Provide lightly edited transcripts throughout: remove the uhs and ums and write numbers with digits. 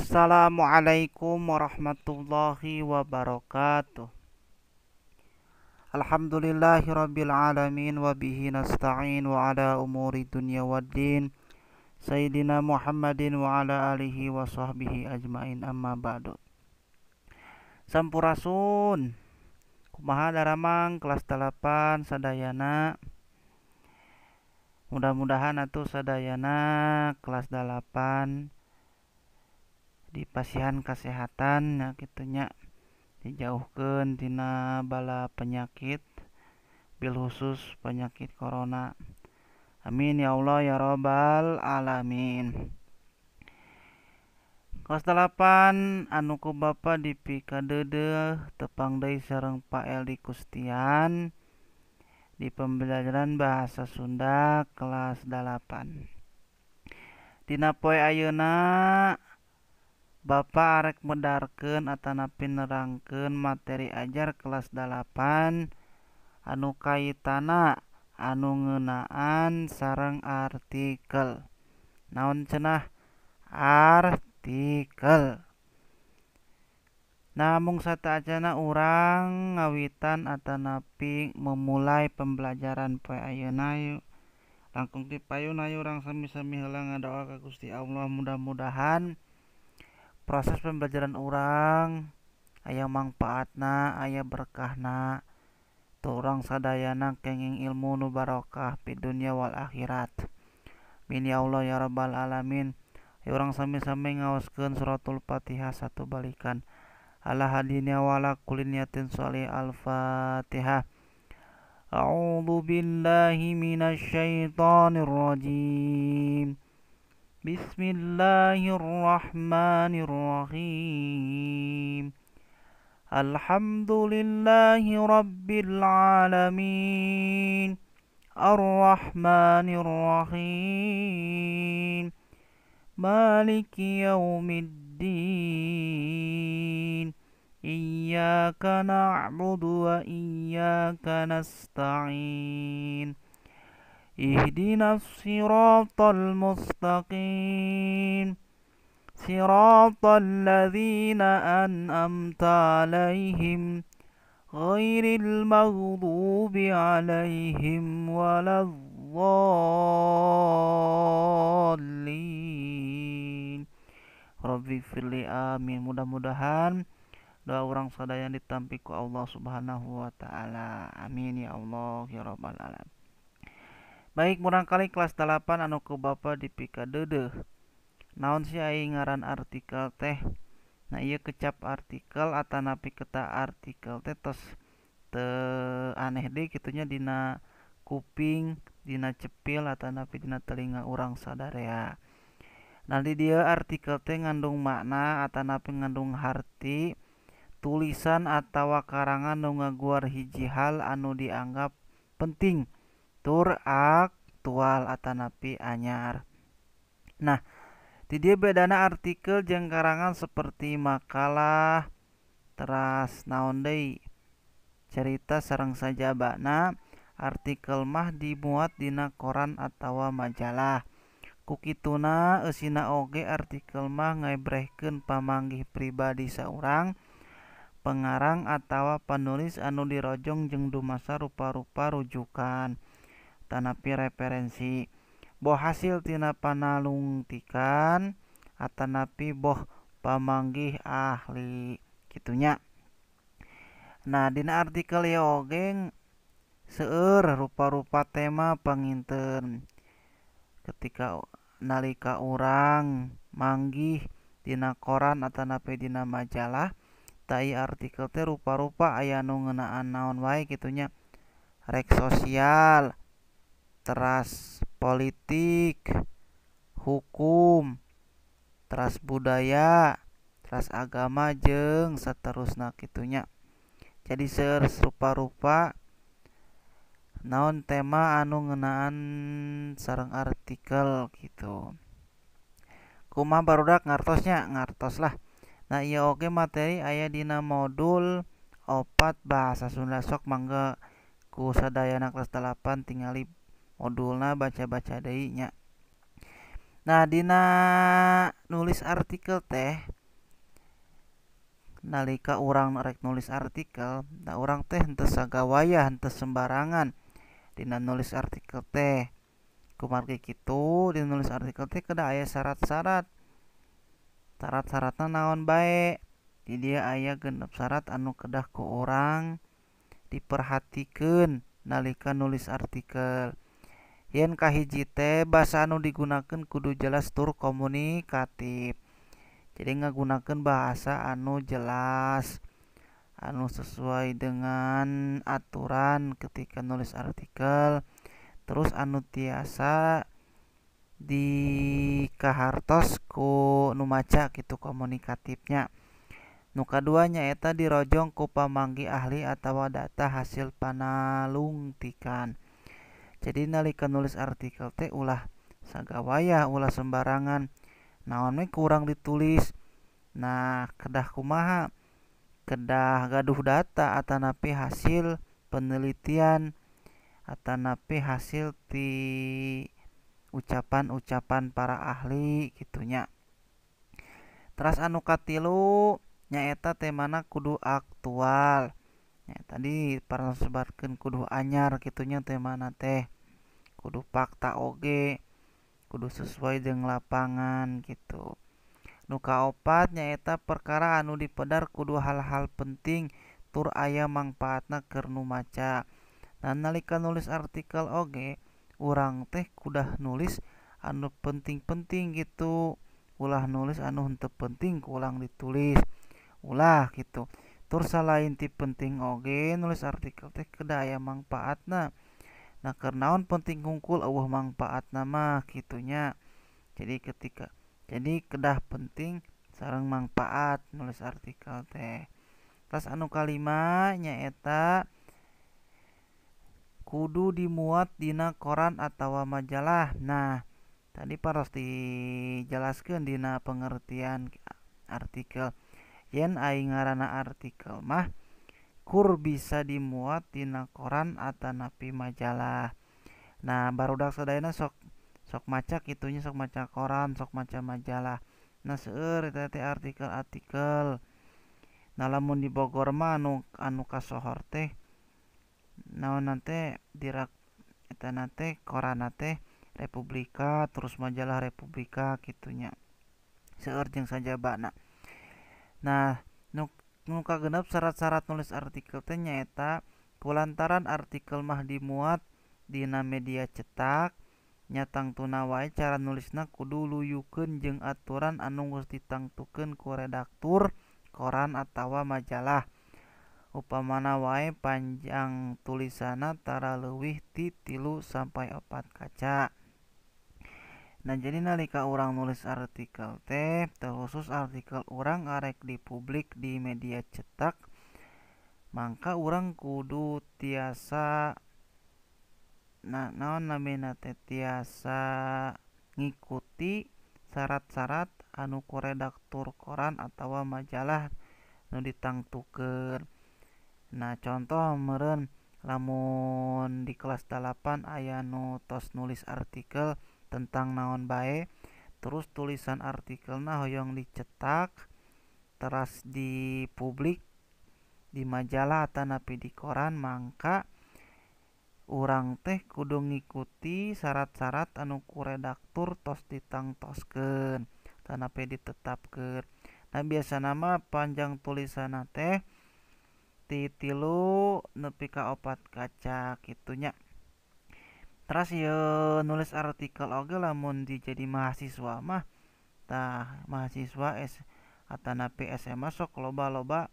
Assalamualaikum warahmatullahi wabarakatuh. Alhamdulillahirabbil alamin wa bihi nasta'in wa ala umuri dunya waddin. Sayyidina Muhammadin wa ala alihi wa sahbihi ajmain, amma ba'du. Sampurasun. Kumaha daramang kelas 8 sadayana. Mudah-mudahan atuh sadayana kelas 8 dipasihan kesehatan ya kitu nya, dijauhkeun tina bala penyakit, bil khusus penyakit corona. Amin ya Allah ya robbal alamin. Kelas 8 anu ku bapa dipikadeudeuh tepang deui sareng Pak Eldi Kustian di pembelajaran bahasa Sunda kelas 8. Dina poe ayeuna Bapak arek medarkeun atanapi nerangkeun materi ajar kelas 8 anu kaitana anu ngeunaan sareng artikel. Naon cenah artikel? Nah, mung sateuacanna urang ngawitan atanapi memulai pembelajaran poe ayeuna yuk. Langkung ti payun ayo urang sami-sami heula ngadoa ka Gusti Allah, mudah-mudahan proses pembelajaran urang aya mangpaatna, aya berkahna. Tuh urang sadayana kenging ilmu nu barokah di dunia wal akhirat. Amin ya Allah ya rabbal alamin. Ayo urang sami-sami ngaoskeun suratul Fatihah satu balikan. Ala hadina wala kulli niyatin sholih. Al-Fatihah. A'udzu billahi minasyaitonir rajim. Bismillahirrahmanirrahim. Alhamdulillahi rabbil alamin. Arrahmanir rahim. Maliki yaumiddin. Iyyaka na'budu wa iyyaka nasta'in. Ihdinas siratal mustaqim. Siratal ladzina an'amta 'alaihim ghairil maghdubi 'alaihim waladdallin. Rabbighfirli, amin. Mudah-mudahan doa urang sadaya ditampi ku Allah Subhanahu wa taala. Amin ya Allah ya rabbal alamin. Baik, murangkali kelas 8 anu ku bapa dipikadeudeuh. Naon sih ai ngaran artikel teh? Nah, ieu kecap artikel atanapi keta artikel teh tos teu aneh deui kitu nya dina kuping, dina cepil atanapi dina telinga urang sadarea. Nah, di dieu artikel teh ngandung makna atanapi ngandung harti tulisan atawa karangan nu ngaguar hiji hal anu dianggap penting tur aktual atanapi anyar. Nah, di dieu bedana artikel jeung karangan seperti makalah, teras naon deui, cerita sareng sajabana. Artikel mah dimuat dina koran atawa majalah. Ku kituna eusina oge artikel mah ngaebrehkeun pamanggih pribadi saurang pengarang atawa panulis anu dirojong jeung dumasar rupa-rupa rujukan tanapi referensi, boh hasil tina panalungtikan atanapi boh pamanggih ahli kitunya. Nah, dina artikel ieu oge seueur rupa-rupa tema panginten. Ketika nalika urang manggih dina koran atanapi dina majalah, tai artikel teh rupa-rupa aya nu ngeunaan naon wae kitunya, rek sosial, teras politik, hukum, teras budaya, teras agama jeung saterusna kitunya. Jadi seueur rupa-rupa naon tema anu ngeunaan sareng artikel gitu. Kumaha barudak ngartosnya? Ngartos lah. Nah, ieu oge materi aya dina modul 4 bahasa Sunda. Sok mangga ku sadayana kelas 8 tingali modulna, baca-baca deui nya. Nah, dina nulis artikel teh Nalika urang rek nulis artikel, da urang teh henteu sagawayah, henteu sembarangan dina nulis artikel teh. Kumargi kitu dina nulis artikel teh kedah aya syarat-syarat. Syarat-syaratna naon bae? Di dieu aya 6 syarat anu kedah ku urang diperhatikeun nalika nulis artikel. Yen kahiji teh basa anu digunakeun kudu jelas tur komunikatif. Jadi ngagunakeun bahasa anu jelas, anu sesuai dengan aturan ketika nulis artikel, terus anu tiasa dikahartos ku nu maca kitu komunikatifnya. Nu kadua nyaeta dirojong ku pamanggih ahli atawa data hasil panalungtikan. Jadi nalika nulis artikel teh ulah sagawayah, ulah sembarangan. Naon we kurang ditulis. Nah, kedah kumaha? Kedah gaduh data atanapi hasil penelitian atanapi hasil ti ucapan-ucapan para ahli kitunya. Teras anu katilu nyaeta temana kudu aktual. Ya, tadi para sebarkeun kudu anyar kitunya temana teh. Kudu fakta oge, kudu sesuai jeung lapangan gitu. Nu kaopat nyaeta perkara anu dipedar kudu hal-hal penting tur aya mangpaatna keur nu maca. Nah, nalika nulis artikel oge urang teh kudah nulis anu penting-penting gitu. Ulah nulis anu henteu penting ku urang ditulis. Ulah gitu. Tur salain ti penting oge nulis artikel teh kedah aya mangpaatna. Nah, keur naon penting hungkul eueuh mangpaatna mah kitunya. Jadi kedah penting sareng mangpaat nulis artikel teh. Terus anu kalima nyaeta kudu dimuat dina koran atawa majalah. Nah, tadi paros dijelaskeun dina pengertian artikel. Yen ai ngaranna artikel mah kur bisa dimuat dina koran atanapi majalah. Nah, barudak sadayana sok maca kitunya, sok maca koran, sok maca majalah. Nah, seueur eta teh artikel-artikel. Nah, lamun di Bogor mah anu kasohor teh naonna teh dirak eta na teh koranna teh Republika, terus majalah Republika kitunya. Seueur jeung sajabana. Nah, nu kagenep syarat-syarat nulis artikel teh nyaeta kulantaran artikel mah dimuat dina media cetak, nya tangtuna wae cara nulisna kudu luyukeun jeung aturan anu geus ditangtukeun ku redaktur koran atawa majalah. Upamana wae panjang tulisanna tara leuwih ti 3 sampai 4 kaca. Nah, jadi nalika urang nulis artikel teh, terkhusus artikel urang arek dipublik di media cetak, mangka urang kudu tiasa naon namina teh tiasa ngikuti syarat-syarat anu ku redaktur koran atawa majalah nu ditangtukeun. Nah, contoh meureun lamun di kelas 8 aya nu tos nulis artikel tentang naon bae, terus tulisan artikelna hoyong dicetak teras dipublik di majalah atanapi di koran, mangka urang teh kudu ngikuti syarat-syarat anu ku redaktur tos ditangtoskeun atanapi ditetapkeun. Nah, biasana mah panjang tulisanna teh ti 3 nepi ka 4 kaca kitunya. Teras ieu nulis artikel oge lamun dijadi mahasiswa mah, tah mahasiswa S atanapi SMA sok loba-loba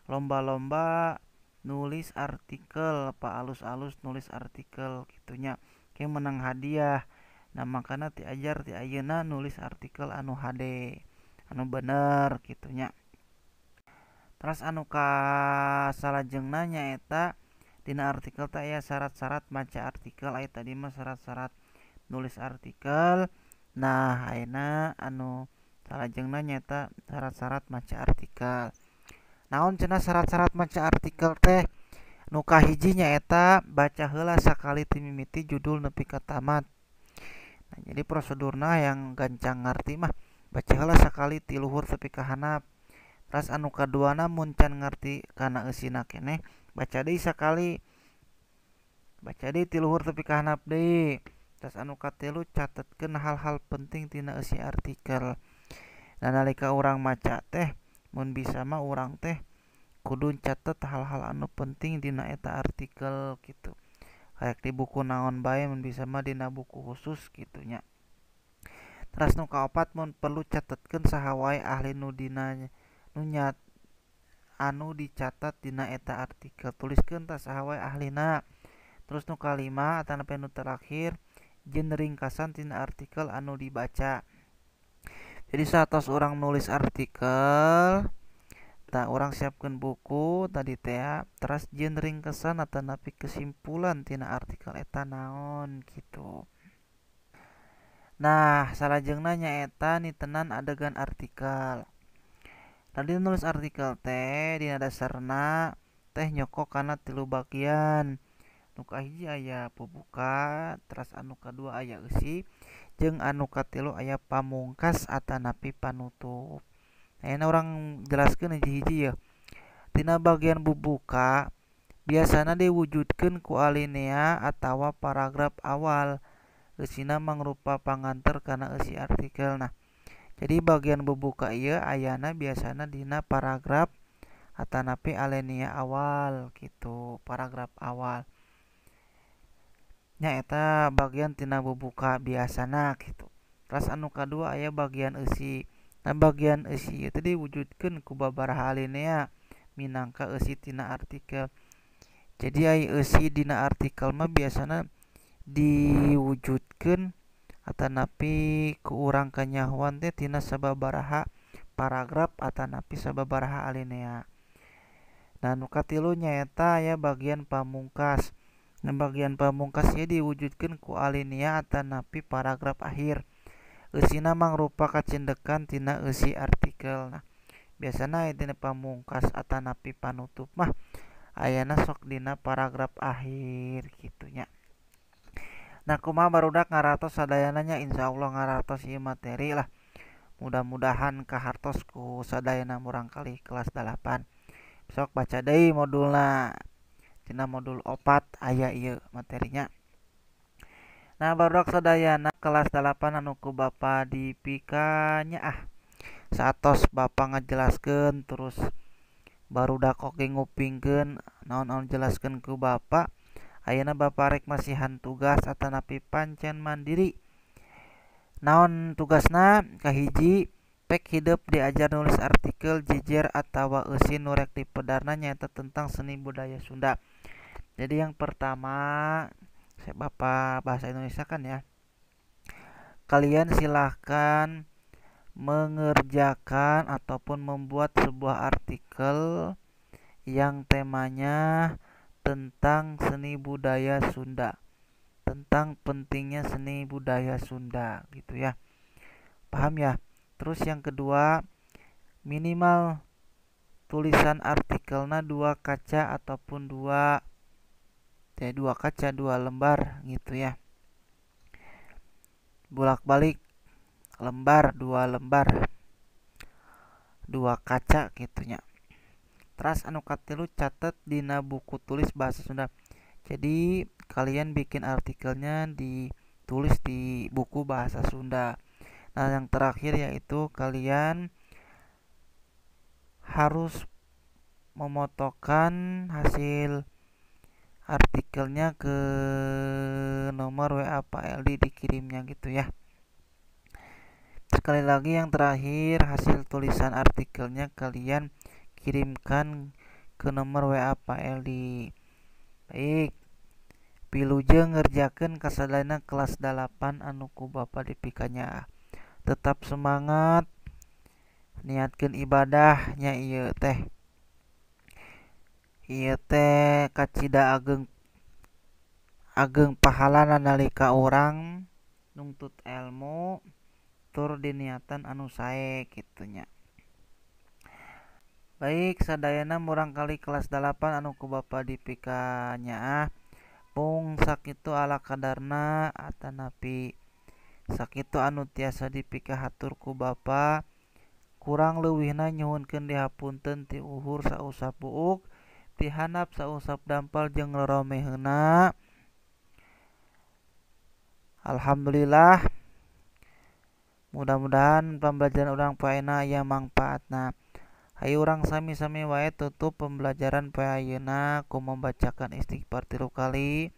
lomba-lomba nulis artikel, pa alus-alus nulis artikel kitunya, ke menang hadiah. Nah, makana diajar ti ayeuna nulis artikel anu hade, anu bener kitunya. Teras anu ka salajengna nyaeta dina artikel teh aya syarat-syarat maca artikel, aya tadi mah syarat-syarat nulis artikel. Nah, ayeuna anu salajengna nyaeta syarat-syarat maca artikel. Naon cenah syarat-syarat maca artikel teh? Nu kahiji nyaeta baca heula sakali ti mimiti judul nepi ka tamat. Nah, jadi prosedurna yang gancang ngarti mah baca heula sakali ti luhur tepi ka handap. Teras anu kaduana mun can ngarti kana eusina keneh baca deui sakali, baca deui ti luhur tepi ka handap deui. Teras anu katilu catetkeun hal-hal penting tina eusi artikel. Nah, nalika urang maca teh mun bisa mah urang teh kudu ncatet hal-hal anu penting dina eta artikel kitu. Rek di buku naon bae mun bisa mah dina buku khusus kitu nya. Teras nu kaopat mun perlu catetkeun saha wae ahli nu dina nu nya anu dicatat dina eta artikel, tuliskeun tah saha wae ahlina. Terus nu kalima atanapi nu terakhir jeung ringkasan tina artikel anu dibaca. Jadi saatos urang nulis artikel tah urang siapkeun buku tadi teh teras jeung ringkesan atanapi kesimpulan tina artikel eta naon kitu. Nah, salajengna nyaeta nitenan adegan artikel. Tadi nulis artikel teh dina dasarna teh nyokok kana tilu bagian. Nu kahiji aya pembuka, teras anu kadua aya eusi, jeung anu katilu aya pamungkas atanapi panutup. Ayeuna urang jelaskeun hiji-hiji yeuh. Tina bagian bubuka biasana diwujudkeun ku alinea atawa paragraf awal. Eusina mangrupa panganter kana eusi artikel. Nah, jadi bagian bubuka ieu ayana biasana dina paragraf atanapi alinea awal gitu, paragraf awal. Nya eta bagian tina bubuka biasana kitu. Teras anu kadua aya bagian eusi. Nah, bagian eusi ieu teh diwujudkeun ku babaraha alinea minangka eusi tina artikel. Jadi ai eusi dina artikel mah biasana diwujudkeun atanapi ku urang kanyahoan teh tina sababaraha paragraf atanapi sababaraha alinea. Nah, nu katilu nyaeta aya bagian pamungkas. Nah, bagian pamungkas ieu diwujudkeun ku alinea atanapi paragraf akhir. Eusina mangrupa kacendekan tina eusi artikel. Nah, biasana aya tina pamungkas atanapi panutup mah ayana sok dina paragraf akhir kitu nya. Nah, kumaha barudak ngaratos sadayana nya, insyaallah ngaratos ieu materi lah. Mudah-mudahan kahartos ku sadayana murangkalih kelas 8. Sok baca deui modulna. Tina modul 4 aya ieu materinya. Nah, barudak sadayana kelas 8 anu ku Bapa dipika nyaah. Saatos Bapa ngajelaskeun terus barudak oge ngupingkeun naon-naon jelaskeun ku Bapa. Ayeuna Bapa rek masihan tugas atanapi pancen mandiri. Naon tugasna? Kahiji, pek hidep diajar nulis artikel jejer atawa eusi nu rek dipedarna nyaeta tentang seni budaya Sunda. Jadi yang pertama, saya Bapak bahasa Indonesia kan ya. Kalian silahkan mengerjakan ataupun membuat sebuah artikel yang temanya tentang seni budaya Sunda, tentang pentingnya seni budaya Sunda gitu ya. Paham ya? Terus yang kedua, minimal tulisan artikelna 2 kaca ataupun 2 kaca 2 lembar gitu ya. Bolak-balik lembar 2 lembar 2 kaca gitunya. Teras anu katilu catet dina buku tulis bahasa Sunda. Jadi kalian bikin artikelnya ditulis di buku bahasa Sunda. Nah, yang terakhir yaitu kalian harus memotokan hasil artikelnya ke nomor WA Pak Eldi dikirimnya gitu ya. Sekali lagi yang terakhir, hasil tulisan artikelnya kalian kirimkan ke nomor WA Pak Eldi. Baik, pilujeng ngerjakeun kasadayana kelas 8 anu ku Bapa dipikanya. Tetap semangat, niatkeun ibadahnya ieu teh. Ieu teh kacida ageng ageng pahalana nalika urang nungtut ilmu tur diniatan anu sae kitu nya. Baik, sadayana murangkalih kelas 8 anu ku Bapa dipika nyaah. Mung sakitu ala kadarna atanapi sakitu anu tiasa dipika hatur ku Bapa. Kurang leuwihna nyuhunkeun dihapunten ti uhur sausap buuk, ti handap sausap dampal jeung roromeheunna. Alhamdulillah, mudah-mudahan pembelajaran urang poe ayeuna aya mangpaatna. Hayu urang sami-sami wae tutup pembelajaran poe ayeuna ku membacakan istighfar 3 kali.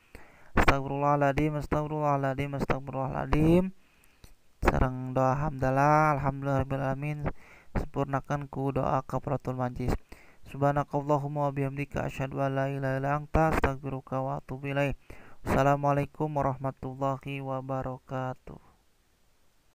Astagfirullahaladzim, astagfirullahaladzim, astagfirullahaladzim. Sareng doa hamdalah, alhamdulillahirabbil alamin. Sempurnakan ku doa kafaratul majlis. Subhanakallahumma wa bihamdika asyhadu an la ilaha illa anta astaghfiruka wa atubu ilaik. Assalamualaikum warahmatullahi wabarakatuh.